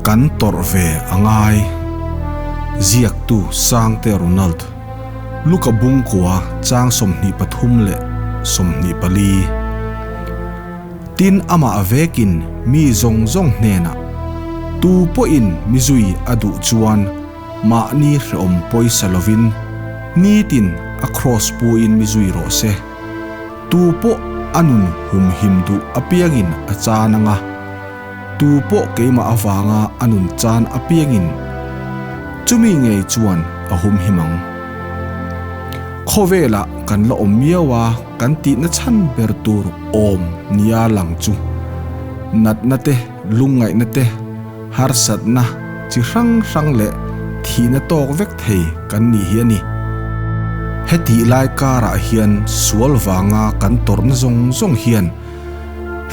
Kan tawrh ve a ngai. Ziaktu Sangte Ronald, Luka Bungkua chang 23 leh 24. Tin amah vekin mi zawng zawng hnenah, Tu pawhin mi zui a duh chuan mahni hrehawm pawisa lovin nitin a kraws puin mi zui rawh se. Tu pawh a nun humhim duh apiangin a chan anga, tu pawh keimah avanga a nun chan apiangin chumi ngei chuan a humhim ang. Khawvelah kan la awm miau a, kan tihna chhan ber tur awm nia lang chu natna te, lungngaihna te, harsatna chi hrang hrang leh thihna tawk vek thei kan nih hi a ni. Hetih lai karah hian sual vanga kan tawrhna zawng zawng hian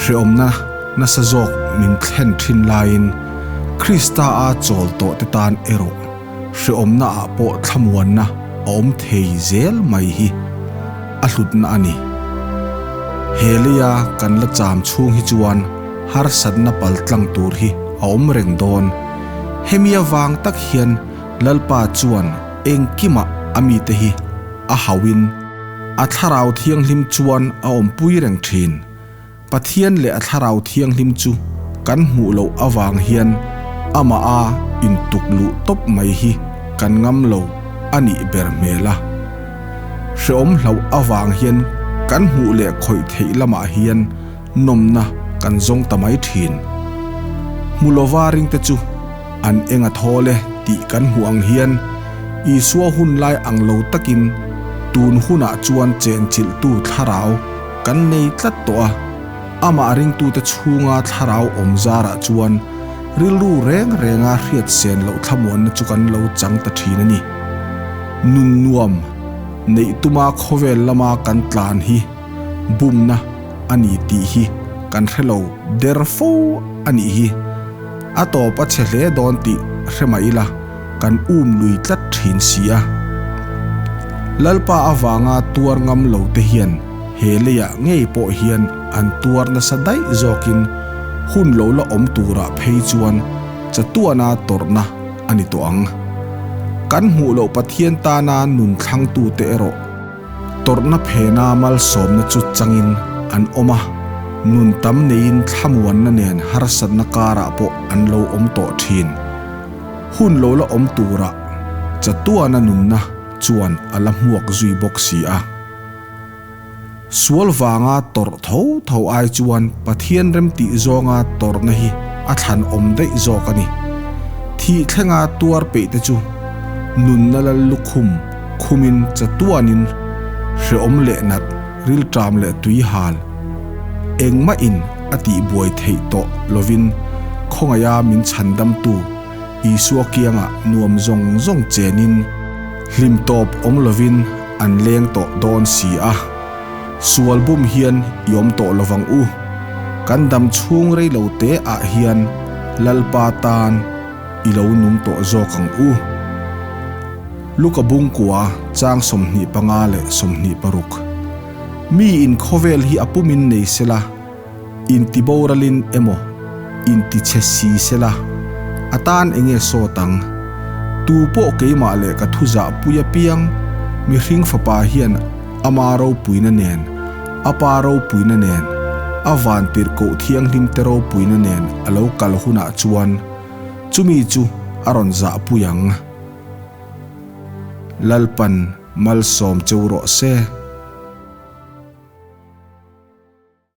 hrehawmna nasa zawk min thlen thin laiin Krista a chawl tawh te tan erawh Hrehawmna ah pawh thlamuanna a awm thei zel mai hi a hlutna a ni. He leia kan la cham chhung hi chuan harsatna paltlang tur hi a awm reng dawn. Hemi avang tak hian Lalpa chuan engkimah a mite hi a hauhin a Thlarau Thianghlim chuan a awmpui reng thin. Pathian leh a Thlarau Thianghlim chu kan hmuh loh avang hian amah a intuk luh tawp mai hi kan ngam lo a nih ber hmel a. Hreawm hlauh avang hian kan hmuh leh khawih theih lamah hian nawmna kan zawng ta mai thin. Hmu lova ringte chu an eng a thawl e tih kan hmuh ang hian Isua hun lai ang lo takin tun hunah chuan chenchilhtu thlarau Kan nei tlat tawh a, amah ringtute chhunga thlarau awm zarah chuan rilru reng renga hriat sen loh thlamuanna chu kan lo chang ta thin a ni. Nun nuam neih tuma khawvel lama kan tlan hi bumna a ni tih hi kan hre lo der fo a nih hi. A tawp a che hle dawn tih hre mah ila kan um lui tlat thin si a. Lalpa avanga tuar ngam lo te hian he leiah ngei pawh hian an tuar nasa daih zawkin hun lo la awm turah phei chuan chatuana tawrhna a ni tawh ang. Kan hmuh loh Pathian tana nun thlangtute erawh tawrhna phena malsawmna chu changin an awm a, nun tam neiin thlamuanna nen harsatna karah pawh an lo awm tawh thin. Hun lo la awm turah chatuana nunna chuan a la hmuak zui bawk si a. Sual vanga tawrh tho tho ai chuan Pathian remtih zawnga tawrhna hi a thlan awm daih zawk a ni. Thih thlenga tuar peih te chu nunna lal lukhum khumin chatuanin hreawm leh nat, rilṭam leh tuihal engmahin a tihbuai theih tawh lovin khawngaiha min chhandamtu Isua kiangah nuam zawng zawng chenin hlim tawp awm lovin an leng tawh dawn si a. Sual bum hian i awm tawh lovang u. Kan dam chhung rei lo te ah hian Lalpa tan i lo nung tawh zawk ang u. Luka Bungkua chang 25 leh 26. Mi in khawvel hi a pumin nei sela. Intiboralin emaw intichhe si sela, a tan enge sawt ang? Tu pawh keimah leh ka thu zahpui apiang, mihring fapa hian ama ropuina nen, a pa ropuina nen, a vantirhkoh thianghlim te ropuina nen a lo kal hunah chuan chumi chu a rawn zahpui ang. Lalpan malsawm cheu rawh se.